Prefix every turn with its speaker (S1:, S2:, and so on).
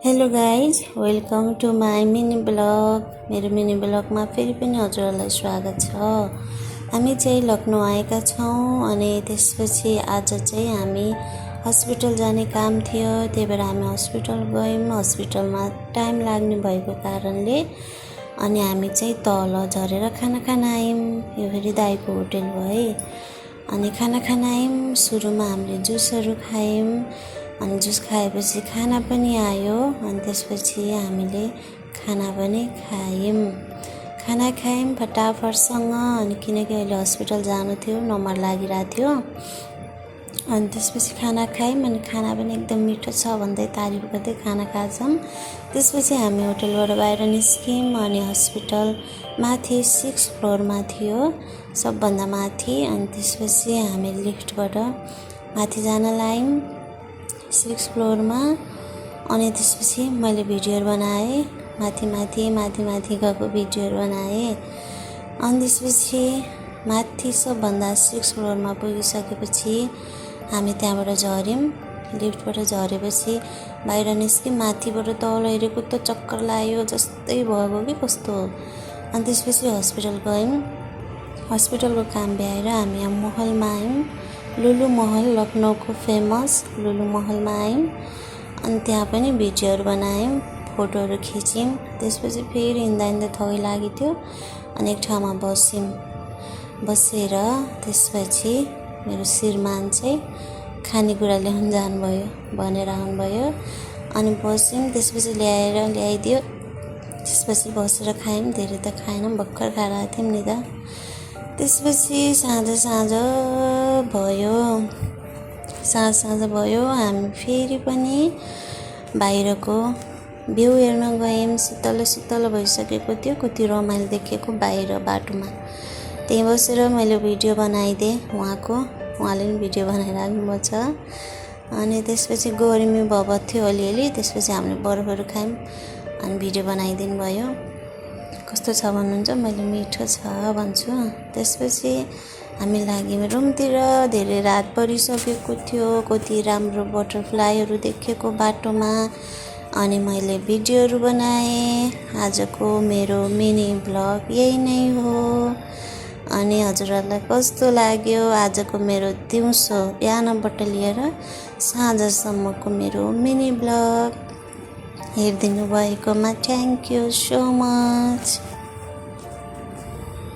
S1: Hello guys, welcome to my mini vlog. मेरो mini ब्लगमा फेरि पनि हजुरहरूलाई स्वागत छ। हामी चाहिँ लखनऊ आएका छौँ अनि त्यसपछि आज चाहिँ हामी हस्पिटल जाने काम थियो, त्यही भएर हामी हस्पिटल गयौँ। हस्पिटलमा टाइम लाग्ने भएको कारणले अनि हामी चाहिँ तल झरेर खाना खान आयौँ। यो फेरि दाइको होटल हो है। अनि खाना खान आयौँ। सुरुमा हामीले जुसहरू खायौँ अनि जुस खाएपछि खाना पनि आयो अनि त्यसपछि हामीले खाना पनि खायौँ फटाफटसँग। अनि किनकि अहिले हस्पिटल जानु थियो, नम्बर लागिरहेको थियो। अनि त्यसपछि खाना खायौँ अनि खाना पनि एकदम मिठो छ भन्दै तारिफ गर्दै खाना खान्छौँ। त्यसपछि हामी होटलबाट बाहिर निस्क्यौँ अनि हस्पिटल माथि 6 फ्लोरमा थियो, सबभन्दा माथि। अनि त्यसपछि हामी लिफ्टबाट माथि जान लाग्यौँ 6 फ्लोरमा। अनि त्यसपछि मैले भिडियोहरू बनाएँ, माथि गएको भिडियोहरू बनाएँ। अनि त्यसपछि माथि सबभन्दा 6 फ्लोरमा पुगिसकेपछि हामी त्यहाँबाट झऱ्यौँ। लिफ्टबाट झरेपछि बाहिर निस्क्यौँ। माथिबाट तल हेरेको त चक्कर लाग्यो जस्तै भएको कि कस्तो हो। अनि त्यसपछि हस्पिटल गयौँ। हस्पिटलको काम भ्याएर हामी यहाँ महलमा आयौँ। लुलु महल, लखनऊको फेमस लुलु महलमा आयौँ। अनि त्यहाँ पनि भिडियोहरू बनायौँ, फोटोहरू खिच्यौँ। त्यसपछि फेरि हिँड्दा थकै लागेको थियो अनि एक ठाउँमा बसेर त्यसपछि मेरो श्रीमान चाहिँ खानेकुरा ल्याउन जानुभयो भनेर आउनुभयो। अनि बस्यौँ। त्यसपछि ल्याइदियो। त्यसपछि बसेर खायौँ। धेरै त खाएनौँ, भर्खर खाएर आएको थियौँ नि त। त्यसपछि साँझ भयो। हामी फेरि पनि बाहिरको भ्यू हेर्न गयौँ। शीतल भइसकेको थियो, कति रमाइलो देखेको बाहिर बाटोमा। त्यहीँ बसेर मैले भिडियो बनाइदिएँ उहाँले पनि भिडियो बनाइराख्नु भएको छ। अनि त्यसपछि गर्मी भएको थियो अलिअलि। त्यसपछि हामीले बरफहरू खायौँ अनि भिडियो बनाइदिनु भयो। कस्तो छ भन्नुहुन्छ? मैले मिठो छ भन्छु। त्यसपछि हामी लाग्यौँ रुमतिर। धेरै रात परिसकेको थियो, कति राम्रो बटरफ्लाईहरू देखेको बाटोमा। अनि मैले भिडियोहरू बनाएँ। आजको मेरो मिनी ब्लग यही नै हो। अनि हजुरहरूलाई कस्तो लाग्यो आजको मेरो दिउँसो बिहानबाट लिएर साँझसम्मको मेरो मिनी ब्लग हेरिदिनु भएकोमा थ्याङ्क यू सो मच।